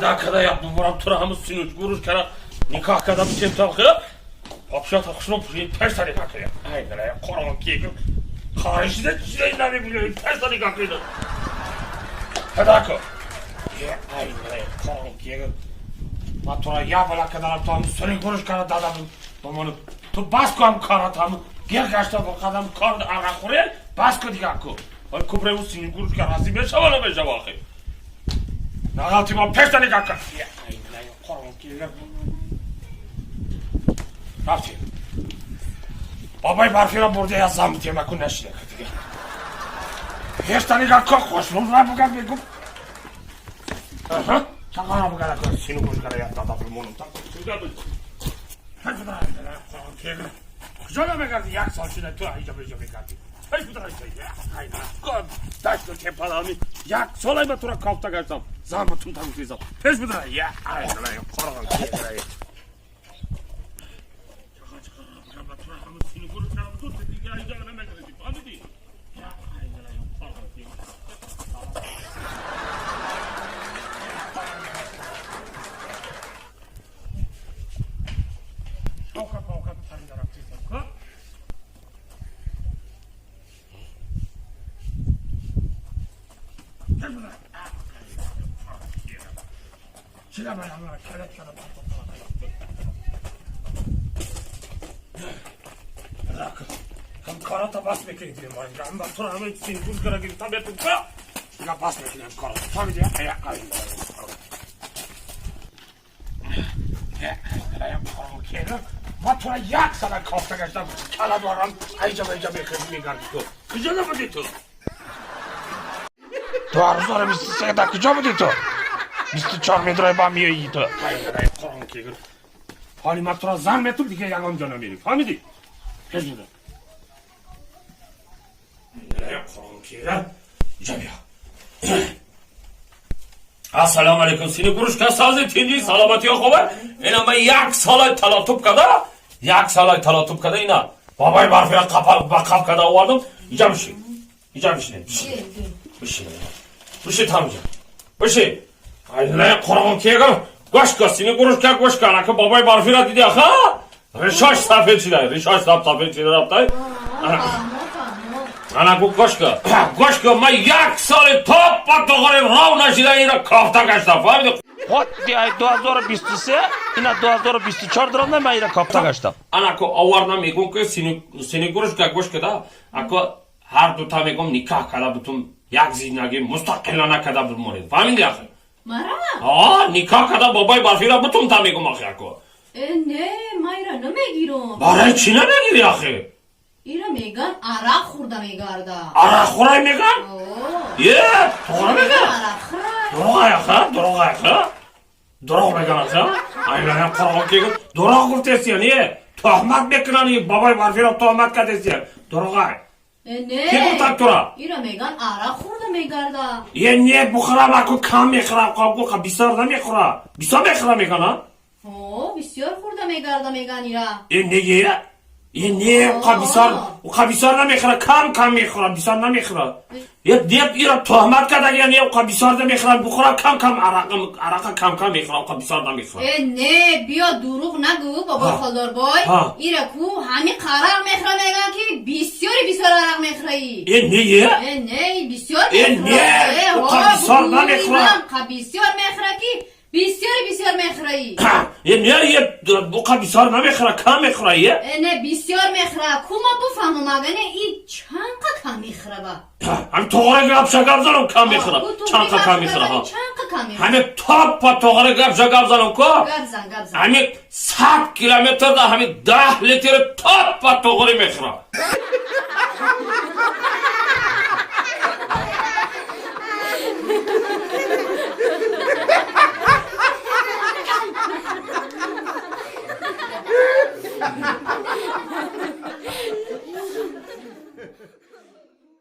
Ваъда када як бубурам тура ҳаму синуч гуруш кара никоҳ када битем то попшата хушро пешта никоҳ кунем. Ай қорон ки хоҳишида чизе намегӯям, пешта никоҳ кунед. Падако. Е, ай қорон ки ман тура як бала кадарам, то ҳаму сини гуруш кара дадам бомону ту бас ку ҳам корат ҳаму гир гашта бо қадам кор арақхӯре бас ку дигар ку. Ой кубре у сини гуруш кара разӣ мешава намешава охи? Нағалти ма пешта никоҳ кар. Е, ай қорон ки рафтем. Бобои барфиро бурда я зам темаку нашида дига. Пешта нигоҳ кун, хушрӯз ра бугад мегум. Аҳа, чақара бугад ака сину гӯш кара я дада бимонам. Та куҷо намегарди? Як сол шуда ту инҷа беҷа мегардӣ. Дашту тепалами як солай ба тура кофта гаштам. Зан ба тун тагуфтизам. Пеш бидра. Я ай қорған. Карата бас мекунед, ма тура ҳама сингур кара гирифтам бетун дига бас мекунем карата. Фаҳмиди? Ма тура як сала кофта гаштам, кала дорам, айҷа байҷа мегардӣ. Ту куҷо набудӣ? Ту 2023 дар куҷо будӣ? Ту 24 метрои ба миёӣ ту. Ҳоли ма тура зан метум, дига ягон ҷо намерӣ, фаҳмидӣ? Пеш буда. Инҷа бия. Ассалому алайкум, сини гурушка, сози, тинҷи, саломатиё хубе? Ина ман як сола талотуб када, як сола талотуб када, ина бобои барфира ба қап када овардам. Инҷа бишин, инҷа бишин, бишин, бишин, тамҷа бишин. Айна қуръон кегам, гӯш кун, сини гурушка, гӯш кун. Ака бобои барфира диди, аха, ришош сафед шида, ришош сафед шида рафтай. Ана гу, гӯш кун, гӯш кун, ман як соли топпа тоғори ров нашида ина кофта гаштам, фаҳмиди? 2023 ина 2024 даромда ман ина кофта гаштам. Ана ку овардам, мегум ки сини гурушка, гӯш куда, ако ҳар дута мегум никоҳ када бутум, як зиндагӣ мустақилона када бимонед, фаҳмиди ахи? Мара? А, никоҳ када бобои барфира бутум та мегум ахи ако. Э, не, ма ира намегирам. Барои чӣ намегири ахи? Ира меган арақ хӯрда мегарда. Арақ хӯрай меган? Е, тоғра меган? Арақхӯрай. Дурӯғай аха, дурӯғай аха. Дурӯғ меган аха. Айлана қурғон кегим. Дурӯғ гуфтесиян, е. Туҳмат мекунан, бобои барфиро туҳмат кардесиян. Дурӯғай. Э, не. Ки гуфтан тура? Ира меган арақ хӯрда мегарда. Е, не, бухӯрам аку кам мехӯрам, қобгу бисёр намехӯра. Бисёр мехӯра меган, а? О, бисёр хӯрда мегарда меган ира. Е, не, е. Е, не, уқа бисёр, уқа бисёр намехӯра, кам кам мехӯра, бисёр намехӯра. Е, не, ира туҳмат кардагиян, е, уқа бисёр намехӯра, бухӯра кам кам арақа, арақа кам кам мехӯра, уқа бисёр намехӯра. Э, не, биё дурӯғ нагӯ, бобои Холдорбой. Ира ку ҳами арақ мехӯра меган ки бисёри бисёр арақ мехӯраӣ. Е, не, е. Э, не, бисёр Э, не, уқа бисёр намехӯра. Қа бисёр мехӯра ки бисёри бисёр мехӯраӣ. Е, не, е, уқа бисёр намехӯра, кам мехӯра, е. Э, не, бисёр мехӯра. Ку ма буфаҳмам, агане и чанқа кам мехӯра ба? Ҳами тоғра гапша гап занам, кам мехӯра. Чанқа кам мехӯра, ҳа. Чанқа кам мехӯра? Ҳами топпа тоғра гапша гап занам ку. Гап зан, гап зан. Ҳами 100 километрда ҳами 10 литр топпа тоғри мехӯра.